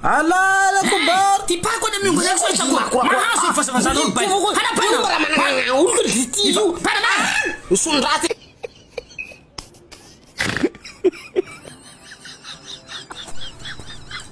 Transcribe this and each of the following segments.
Alalako bar. Ty pako any miongo zay kosa ko. Mahazo vazavazanao ny baina. Hana baina. Mba manana olo lity io. Baina. Sondraty.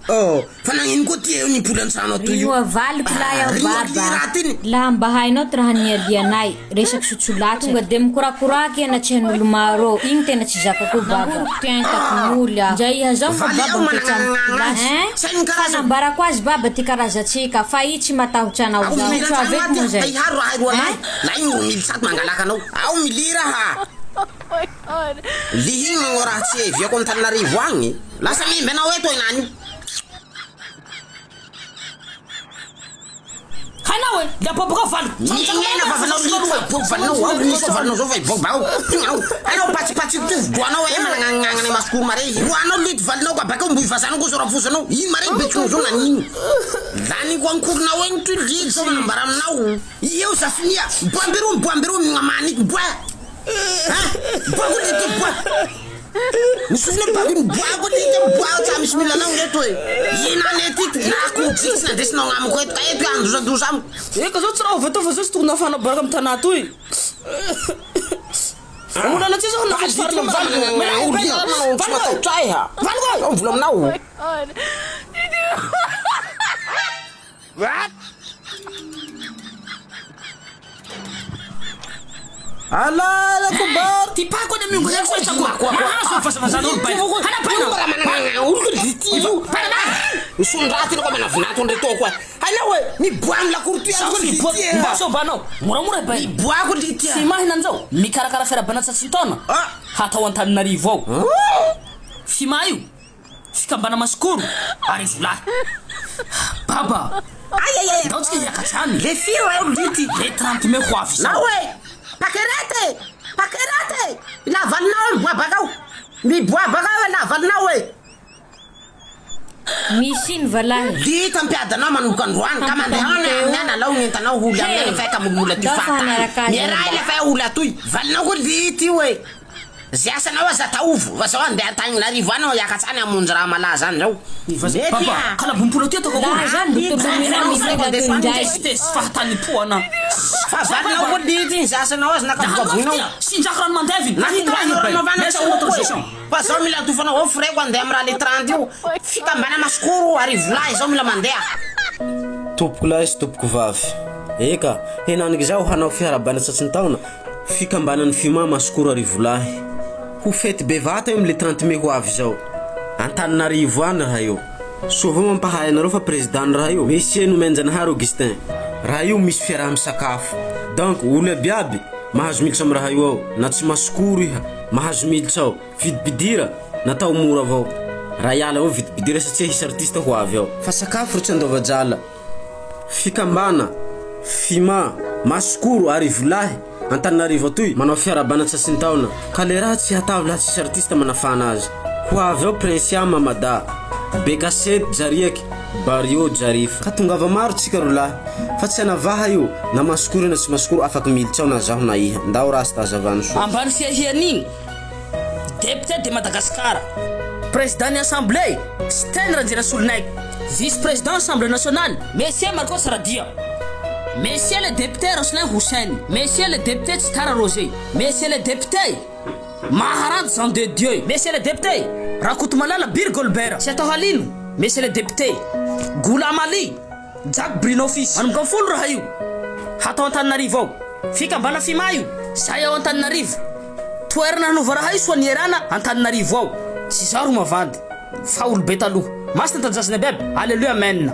Oh, fa nagnino koa ty eo nipoly an-trano atoy io? Io avaliko lahy aho Rio baba. raha ty ny- Laha mba hainao ty raha nialianay, resaky sotsolatsy. Tonga de mikorakoraka iha anatrehan'olo maro eo. Igny tena tsy zakako baba. Tentako moly aho. Ndra iha zao moa Valy baba aho mipetraha manana amiko azy. Hein? Saino Fa karazany. nambarako azy baba ty karazantsika fa i tsy matahotra anao Ao zao. milira Tsy an-trano aveko aty moa zay. fa iharo raha roa lahy. Hein? Lahy no militsato mangalaka anao. Ao milira ha. Lihigny manao raha tsy heviako Antananarivo agny. Lasa mimby anao eto henany io. Hainao e, le aboaboaka valo. Miaina vavanao lito fa bobo valinao ao misy valinao zao fa hibobo ao. Ao. Hainao patsipatsiko ty voanao e managnagnana masokoro mare. Voanao lito valinao ka bakeo mboy vazanao koa zao rafosanao. Ino mare bekonao zao nanino. Laniko ankoronao egny ty lito zao manambara aminao. Eo zafinia. Boa ambiroa boa ambiroa mignamaniky boa. Ha? Boa koa lito boa. Ny sofina bako ny boa koa lito boa tsy misy mila anao eto e. Ina ne ty na akoho tsy tsy nandesinao agnamiko eto ka eto andozadoza amiko. Eka zao tsy raha ho atao fa zao tsy tokony hafana baraka amy tanà toy. Mbola latsy zao na Pazy farina ty mba valo. manana olo ty manao tsy matahotra ahy ha. Valo. Ao mivola aminao. Alalako bar. Ty pako any miongo zay kosa ko. Mahazo vazavazanao ny baina. Hana baina. Mba manana olo ty io. Baina. Sondraty koa mana vinato ndre to koa. Hainao e, miboa amy lakoro ty Sao any tsy miboa. koa Mba sao banao. Moramora baina. Miboa koa lity. Tsy mahina an'izao. Mikarakara fiarahabana tsatsin-taona. Ah. Hatao Antananarivo ao. Fima io. Fikambana masikoro arivo lahy. Baba. Ay ay ay. Ndao tsika hiakatra any. Le firy raha io lity. Le 30 mai ho avy izao. Nao e. Pakerete. Pakerete. La valinao e miboa bakao. Miboa bakao e la valinao e. Misy ino va lahy? Lita ampiadanao manomboka androany ka mandeha any amin'ny any alao ny entanao holy amin'ny any fa ka molomola ty Ndao fa fahatany. hanaraka azy Miaraha aloha. ila fa holy atoy. Valinao koa lity io e. Zay asanao aza ataovo. Fa zao andeha Antananarivo any aho hiakatra any hamonjy raha malaza any zao. Mety Baba, ah. kalabompolo aty ataoko akory. Laha zany mbo tolomina mifila toy indray. Tesy fahatany poana. Fa valinao koa lity iny zay asanao aza nakavokaboinao. Sinjako rano mandevy. Na hitanao rano mafana Merci tsy ahoako e. autorisation. Fa zao mila atofanao ao freko andeha amin'ny raha le 30 io. Fikambana masikoro arivo lahy zao mila mandeha. Tompoko lahy sy tompoko vavy. Eka, henaniky zaho hanao fiharabana tsatsin-taona, fikambanan'ny FIMA Masikoro Arivolahy. Ho fety bevata io amle 30 mai ho avy zao. Antananarivo any raha io. Soa avao mampahay anareo fa président raha io, Monsieur Nomenjanahary Augustin. Raha io misy fiaraha-misakafo. Donc olo abiaby mahazo militsy am raha io ao, na tsy masikoro iha, mahazo militsy ao. Vidim-pidira natao mora avao. Raha hiala avao vidim-pidira satria hisy artiste ho avy ao. Fa sakafo ro tsy andaova-drala. Fikambana, Fima, Masikoro, Arivolahy, Antananarivo atoy, manao fiarahabana tsatsin-taona. Ka le raha tsy hatavy laha tsisy artiste manafana azy. Ho avy ao Princia Mamada, Bekasety Jariaky, Bario Jarifa. Ka tongava maro tsika ro lahy. Fa tsy anavaha io, na masikoro io na tsy masikoro afaky militsy ao na zaho na iha. Ndao rasta azavano soa. Ambany fiahian'igny Député de Madagascar, Président ny Assemblée, Siteny Randrianasoloniaiko, Vice-président Assemblée nationale, Monsieur Marcos Radia, Monsieur le député Roslin Houssen, Monsieur le député Tsitara Roger, Monsieur le député Maharante Jean de Dieu, Monsieur le député Rakotomalala Bir Golbert, tsy atao halino, Monsieur le député Goulam Ali, Jack Bruno Fils. Manomboka amin'ny folo raha io. Hatao Antananarivo ao. Fikambana Fima io. Zay ao Antananarivo. Toerana hanova raha io Soanierana Antananarivo ao. Tsy izaho ro mavandy fa olobe taloha. Masina tanjazina biaby. Alléluia amen.